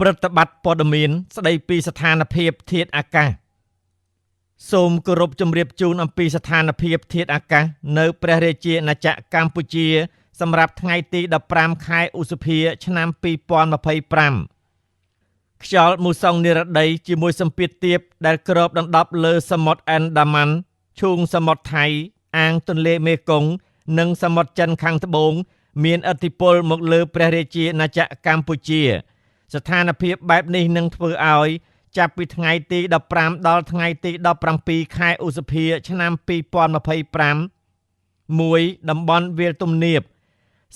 ព្រឹត្តិបត្រព័ត៌មានស្ដីពីស្ថានភាពធាតុអាកាសសូមគោរពជម្រាបជូនអំពីស្ថានភាពធាតុអាកាសនៅព្រះរាជាណាចក្រកម្ពុជា សម្រាប់ថ្ងៃទី15ខែឧសភាឆ្នាំ2025ខ្យល់មូសុងនិរតីជាមួយសម្ពាធទាបដែលគ្របដណ្ដប់លើសមុទ្រអេនដាម៉ាន់ឈូងសមុទ្រថៃអាងទន្លេមេគង្គនិងសមុទ្រចិនខាងត្បូងមានឥទ្ធិពលមកលើព្រះរាជាណាចក្រកម្ពុជា ស្ថានភាពបែបនេះនឹងធ្វើឲ្យចាប់ពីថ្ងៃទី15ដល់ថ្ងៃទី17ខែឧសភាឆ្នាំ2025 1តំបន់វាលទំនាប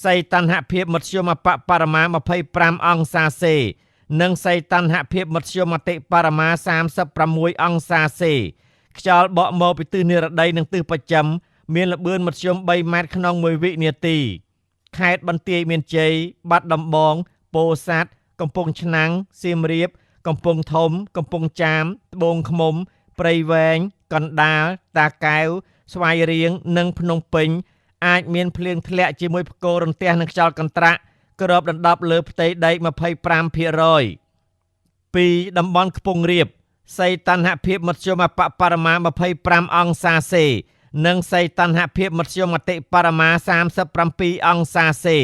សីតុណ្ហភាពមធ្យមអប្បបរមា25អង្សាសេ និងសីតុណ្ហភាពមធ្យមអតិបរមា36អង្សាសេខ្យល់បក់មកពីទិសនិរតីនិងទិសបស្ចិមមានល្បឿនមធ្យម3ម៉ែត្រក្នុង1វិនាទីខេត្តបន្ទាយមានជ័យបាត់ដំបងពោធិ៍សាត់កំពង់ឆ្នាំងសៀមរាបកំពង់ធំកំពង់ចាមត្បូងឃ្មុំព្រៃវែងកណ្ដាលតាកែវស្វាយរៀងនិងភ្នំពេញអាចមានភ្លៀងធ្លាក់ជាមួយផ្គររន្ទះនិងខ្យល់កន្ត្រាក់គ្របដណ្ដប់លើផ្ទៃដី 25% 2តំបន់ខ្ពង់រាបសីតុណ្ហភាពមធ្យមអប្បបរមា25អង្សាសេ និងសីតុណ្ហភាពមធ្យមអតិបរមា37អង្សាសេ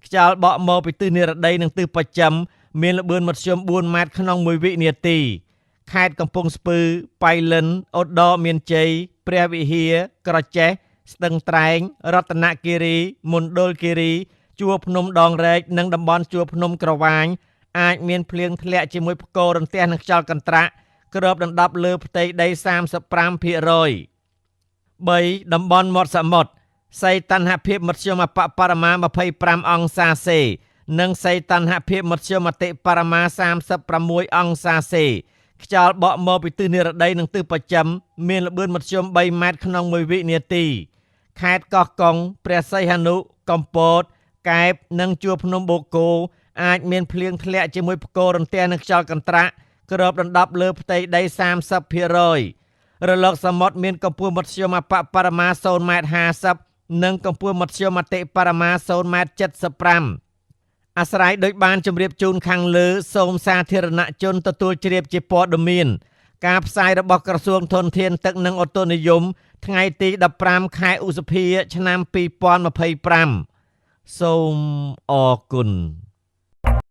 ខ្យល់បក់មកពីទិសនិរតីនិងទិសបស្ចិមមានល្បឿនមធ្យម4ម៉ែត្រក្នុង1វិនាទីខេត្តកំពង់ស្ពឺប៉ៃលិនឧត្តរមានជ័យព្រះវិហារក្រចេះស្ទឹងត្រែងរតនគិរីមណ្ឌលគិរីជួរភ្នំដងរែកនិងតំបន់ជួរភ្នំក្រវាញអាចមានភ្លៀងធ្លាក់ជាមួយផ្គររន្ទះនិងខ្យល់កន្ត្រាក់គ្របដណ្ដប់លើផ្ទៃដី 35% 3តំបន់មាត់សមុទ្រសីតុណ្ហភាពមធ្យមអប្បបរមា25អង្សាសេ និងសីតុណ្ហភាពមធ្យមអតិបរមា36អង្សាសេខ្យល់បក់មកពីទិសនិរតីនិងទិសបស្ចិមមានល្បឿនមធ្យម3ម៉ែត្រក្នុង1វិនាទីខេត្តកោះកុងព្រះសីហនុកំពតកែបនិងជួរភ្នំបូកគោអាចមានភ្លៀងធ្លាក់ជាមួយផ្គររន្ទះនិងខ្យល់កន្ត្រាក់គ្របដណ្ដប់លើផ្ទៃដី 30% រលកសមុទ្រមានកម្ពស់មធ្យមអប្បបរមា0.50ម៉ែត្រនិងកម្ពស់មធ្យមអតិបរមា0.75ម៉ែត្រអាស្រ័យដោយបានជម្រាបជូនខាងលើសូមសាធារណជនទទួលជ្រាបជាព័ត៌មានការផ្សាយរបស់ក្រសួងធនធានទឹកនិងឧតុនិយមថ្ងៃទី15ខែឧសភាឆ្នាំ2025សូមអរគុណ។